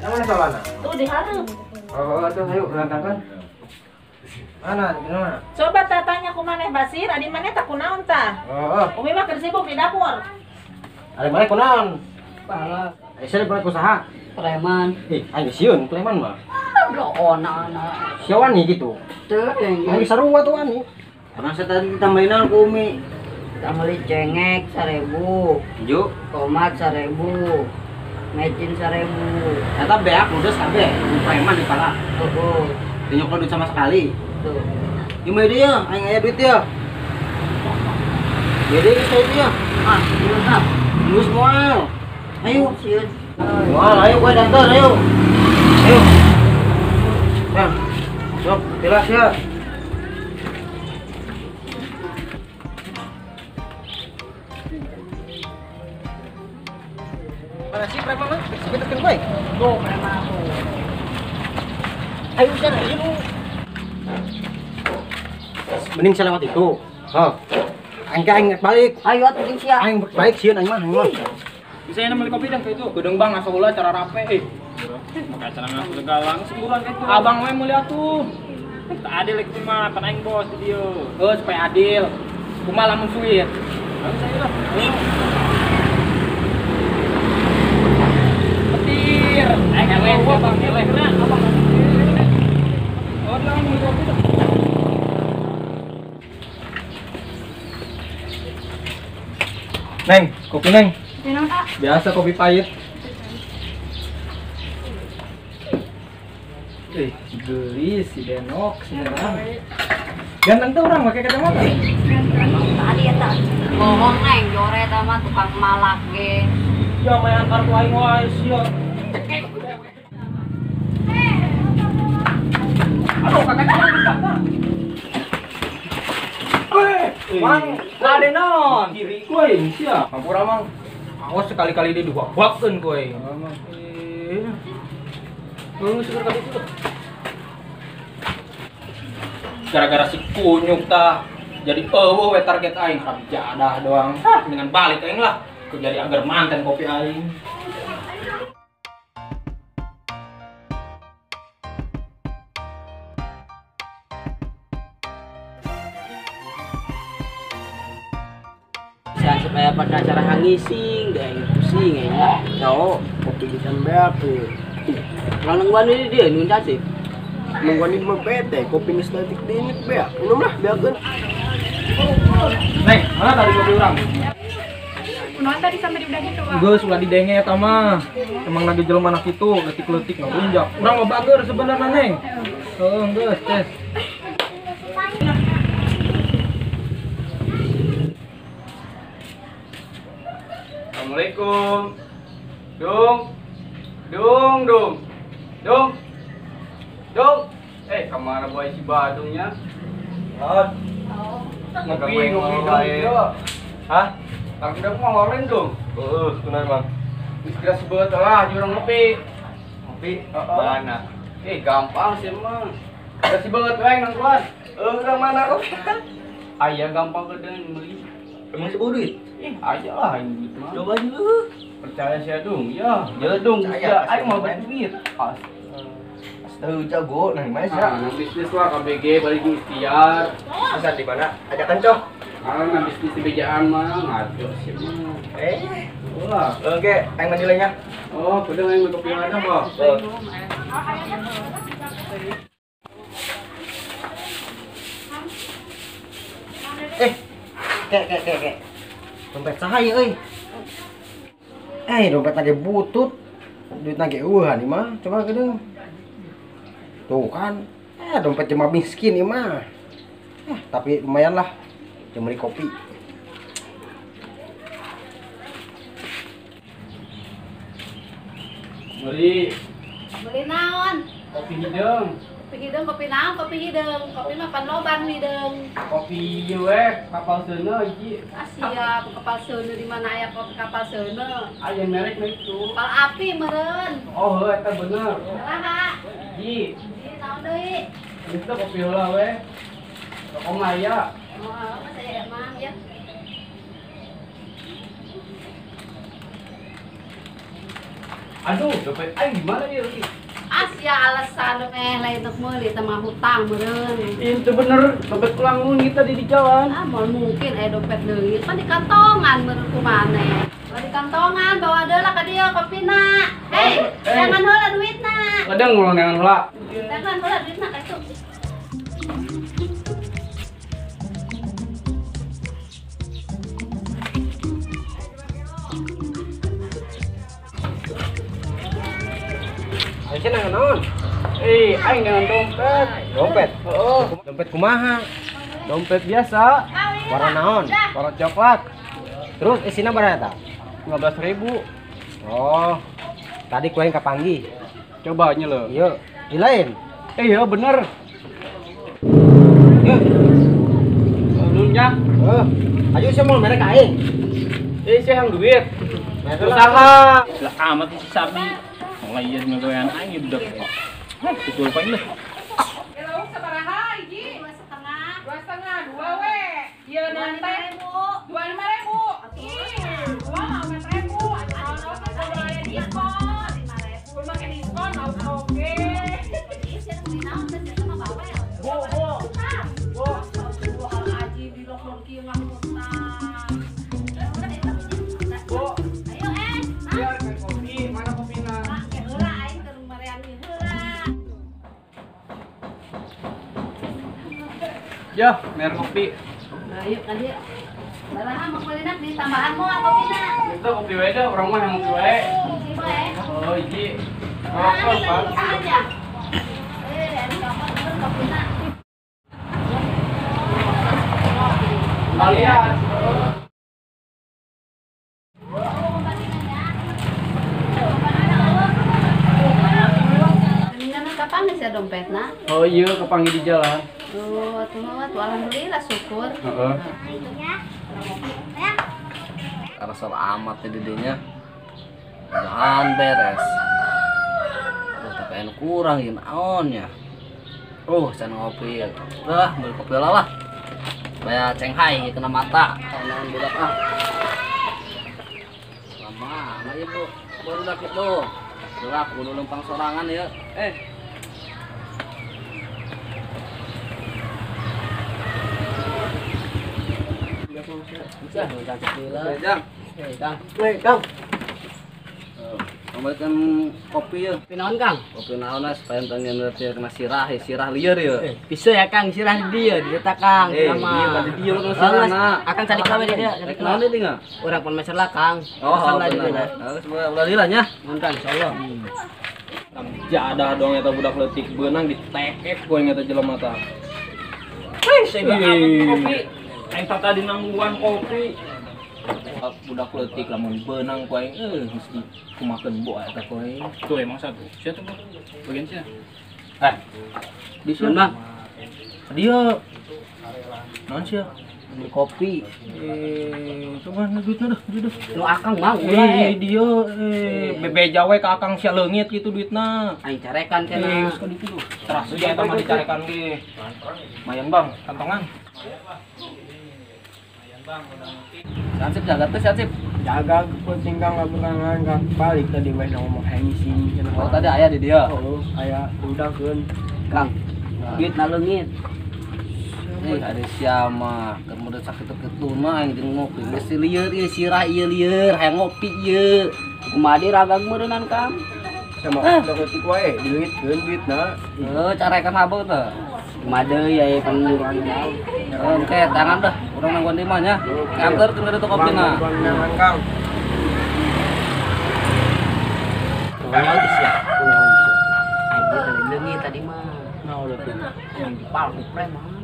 Mana solana? Tuh di hareup. Oh, atuh ayo lantakan. Mana? Mana? Coba tah tanya ku maneh Basir, adi maneh tah kunaon tah? Heeh. Umi mah keur sibuk di dapur. Ari maneh kunaon? Pala. Aya balik usaha. Preman. Ih, aing sieun preman mah. Bloona anak. Sia wani gitu. Teu aing sarua tuh wani. Karena saya tadi ditambahin ku Umi. Tambeli cengek 1000, Ju, tomat 1000, mecin 1000. Eta beak ludes kabeh, preman di pala. Heeh. Teu nyokot duit sama sekali. Tuh. Ieu mah deui ya, aing aya duit ya. Jadi saya dia. Ah, ieu tah. Geus moal. Ayo, sieun. Moal, ayo gue dantar, ayo. Ayo. Nah, sok, jelas ya. Mana sih preman mah? Sebentar gue. Tuh preman aku. Ayo sana, ayo. Mending saya lewat itu. Hah. Aing aing balik. Ayo atuh jeung sia. Aing balik sieun aing mah, aing mah. Bisa ini beli kopi dah kayak itu. Gedeng bang asa ulah cara rape eh. Maka cara ngaku galang semburan kayak itu. Abang we meuli atuh. Tak adil itu mah pan aing bos di dieu. Heuh supaya adil. Kumaha lamun suit. Ayo saya lah. Petir. Aing eleh abang eleh kena abang. Oh, dia beli kopi dah. Neng, kopi neng. Biasa kopi pahit. Gelis si Denok, si Denok. Ganteng tuh orang pakai kacamata. Tadi ya tak bohong neng, jore sama tukang malak ge. Ya main kartu aing wae sia. Aduh, kakak kakak. Mang, ada naon? Kiri kowe sia. Hampura mang. Awas sekali-kali dia diwak-wakeun kowe. Eh. Geus seger kali itu. Gara-gara si kunyuk tah jadi eueuh we target aing jadah doang. Hah, mendingan balik aing lah. Ke jadi agar manten kopi aing. Supaya pada acara hangising, deh pusing ya. Tahu, kopi bisa beak tuh. Kalau nungguan ini dia nungguan sih. Nungguan ini mah bete, kopi geus leutik dinit beak. Minum lah beakeun. Neng, mana tadi kopi urang? Kunaon tadi sampai di udah gitu, Pak? Geus ulah didenge eta mah. Emang lagi jelema anak itu leutik-leutik ngarunjak. Urang mah bager sebenarnya, Neng. Heeh, geus, tes. Assalamualaikum. Dung. Dung, dung. Dung. Dung. Kemana boy si Badungnya? Oh. Ngopi, ngopi dong. Hah? Kang udah mau ngolen dong. Heeh, benar Bang. Wis geus beut lah jurang ngopi. Ngopi mana? Gampang sih emang. Geus beut wae nang keluar. Urang mana kok? Aya gampang geudeun meuli. Emang sebuah duit? Aja lah aing duit mah. Coba dulu. Percaya sia dung, ya. Jeledung sia aing mau berduit. Astaga jago nah mana sia? Nah, bisnis lah KBG balik ikhtiar. Bisa di mana? Ajakan coh. Ah, nah bisnis di bejaan mah ngaco sih mah. Ulah. Oke, aing mandi lainnya. Oh, kudu aing kopi ada kok. Kek. Dompet cahaya euy. Dompet lagi butut. Duit lagi eueuhan ieu mah. Coba geudeung. Tuh kan. Dompet cuma miskin ieu mah. Tapi lumayan lah. Jam beli kopi. Beli. Beli naon? Kopi hideung. Kopi hideung, kopi naon? Kopi hideung. Kopi mah pan loban hideung. Kopi ieu we, kapal seuneu hiji. Ah siap, kapal seuneu di mana aya kopi kapal seuneu? Aya merek mah itu. Kapal api meureun. Oh, heuh eta bener. Saha? Hiji. Hiji naon deui? Itu kopi heula we. Rokok mah aya. Oh, mah saya emang ya. Aduh, dompet aing gimana ya Ruki? Asia alasan lain untuk meuli teh mah hutang meureun. Itu bener, dompet pulang leungit tadi di jalan. Ah, moal mungkin dompet leungit pan di kantongan meureun ku maneh. Di kantongan bawa deula ka dieu kopina. Hei, jangan heula duitna. Kadang ngulang jangan heula. Jangan heula duitna ka itu. Aing nang naon? Aing dengan dompet. Dompet? Heeh. Dompet kumaha? Dompet biasa. Warna naon? Warna coklat. Terus isina berapa eta? 15.000. Oh. Tadi ku aing kapanggih. Coba nya lho. Iya, dilain. Iya bener. Iya. Nuhun nya. Heeh. Ayo sia mau mere ka aing. Sia yang duit. Usaha. Lah amat si sapi. Mulai ieu ngagawean aing budak. Heh, betul paling lah. Lauk sabaraha hiji? 2,5. 2,5, 2 we. Ieu naon teh? 25.000. Ih, 2 mah 4.000. Atuh naon teh kudu aya diskon. 5.000. Kudu make diskon oge. Ih, sia beli naon teh sia mah bawel. Bu, bu. Bu. Aji di lockdown kieu ngahutang. Bu. Ayo Biar kopi, mana kopina? Heula aing keur marean heula. Ya, mer kopi. Ayo ka dieu. Baraha mau meulina di tambahan moal kopina. Itu kopi wae dah, urang mah yang kopi wae. Oh, hiji. Rokok, Pak. Kopina. Kalian. Kapan sih dompetna? Oh iya, kepanggil di jalan. Tuh, tuh, alhamdulillah syukur. Heeh. Resel amat ya dedenya. Jangan beres. Aduh, tapi anu kurang ya naon ya. Oh, saya ngopi. Udah, beli kopi lah. Supaya cenghai kena mata. Naon budak ah. Lama, nah ibu baru dapet tuh. Udah, kudu lempang sorangan ya. Kang. Kang. Kembalikan kopi ya. Kopi naon, Kang? Kopi naon lah supaya entong kena sirah, ya sirah liar ya. Bisa ya, Kang, sirah di dia, di eta Kang. Iya, di dia kena sirah na. Akang cari kawe di dia, cari naon deui tinggal. Urang pun meser lah, Kang. Oh, benar. Heeh, ulah lila nya. Mun Kang, insyaallah. Jadah dong eta budak leutik beunang ditekek ku aing eta jelema tah. Wih, saya kopi. Aing tadi nangguan kopi. Budak leutik lamun beunang ku aing mesti kumakeun bo eta ku aing. Tuh emang satu. Sia tuh bagian sia. Di sini Bang. Dia naon sia? Beli kopi. Coba duitna dah, duit dah. Nu akang mah ulah. Dia bebeja we ka akang sia leungit kitu duitna. Aing carekan cenah. Geus ka ditu tuh. Teras dia eta mah dicarekan ge. Lumayan Bang, kantongan. Sansip jaga tuh Sansip. Jaga penting Kang laburangan Kang. Balik tadi we ngomong hayang sini. Oh tadi aya di dia. Oh, aya udahkeun. Kang. Duit na leungit. Ada siapa? Kemudian sakit ketu mah aing jeung ngopi. Geus lieur ieu sirah ieu lieur hayang ngopi ieu. Kumaha di ragang meureunnan Kang? Sama leutik wae dileungitkeun duitna. Heuh, carekan habeuh teh. Kumaha deui aya panguran naon. Oke, tangan dah. Urang nangguan di mah nya. Anterkeun ka ditu kopina. Nangguan Kang. Kunaon sia? Aing tadi leungit tadi mah. Naon leutik? Yang dipalku preman.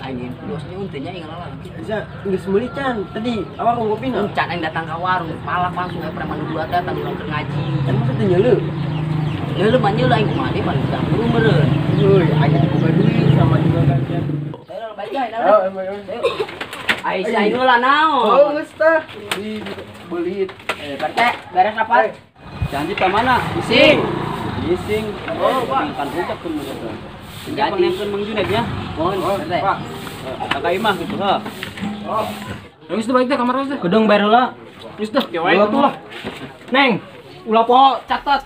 Anjing dosnya untungnya ingat lah. Bisa geus meuli can tadi awak ngopi na. Can aing datang ka warung, palak langsung aya preman dua teh tadi urang keur ngaji. Kan masa teu nyeuleuh. Nyeuleuh mah nyeuleuh aing kumaha deui pan udah buru meureun. Euy, aing boga duit sama juga kan. Ayo balik ayo. Ai si aing heula naon. Oh, geus tah. Beli. Perte, beres apa? Janji ka mana? Bising. Bising. Oh, Pak. Kan budak pun begitu. Jadi yang Mang Junaid ya. Mohon, Pak. Kakak Imah gitu, ha. Oh. Geus balik teh kamar teh. Gedung bayar heula. Geus dah, kieu wae tuh lah. Neng, ulah poho catat.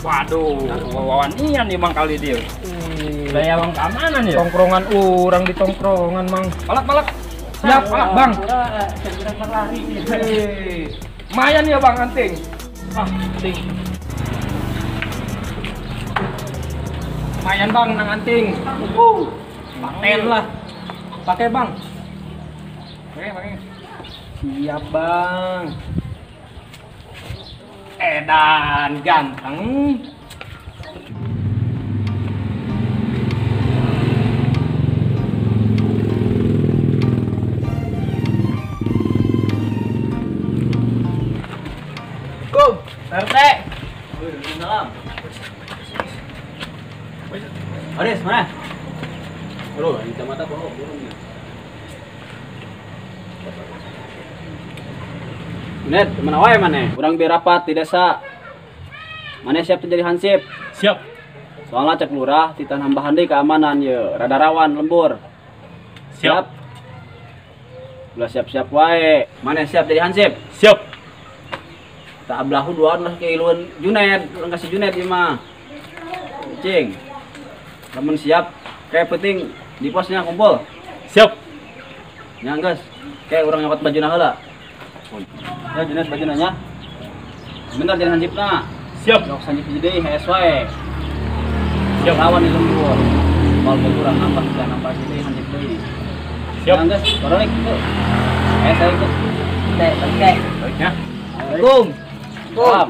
Waduh, wawan ian nih Mang kali dia. Gaya bang keamanan ya? Tongkrongan urang di tongkrongan Mang. Palak palak. Siap, palak Bang. Lumayan ya Bang anting. Ah, anting. Lumayan Bang nang anting. Paten lah. Pakai Bang. Pakai, pakai. Siap Bang. Edan ganteng. Go, RT. Salam. Aris, mana? Bro, di mata kok burungnya. Net, mana wae maneh? Urang biar rapat di desa. Maneh siap jadi hansip? Siap. Soalnya cek lurah titan hambahan deui keamanan ye, rada rawan lembur. Siap. Ulah siap-siap wae. Maneh siap jadi hansip? Siap. Tak ablahu duaan lah keiluan Junet, urang kasih Junet ieu mah. Cing. Lamun siap, kayak penting di posnya kumpul. Siap. Nya geus, kayak urang nyokot bajuna heula. Ya Junet baju nanya. Bentar jangan hansipna. Siap. Yok hansip deui hees wae. Siap lawan di lembur. Mal kurang nambah jangan nambah deui hansip deui. Siap. Ya geus, balik tuh. Saya ikut. Teh, balik. Baiknya. Assalamualaikum. Salam.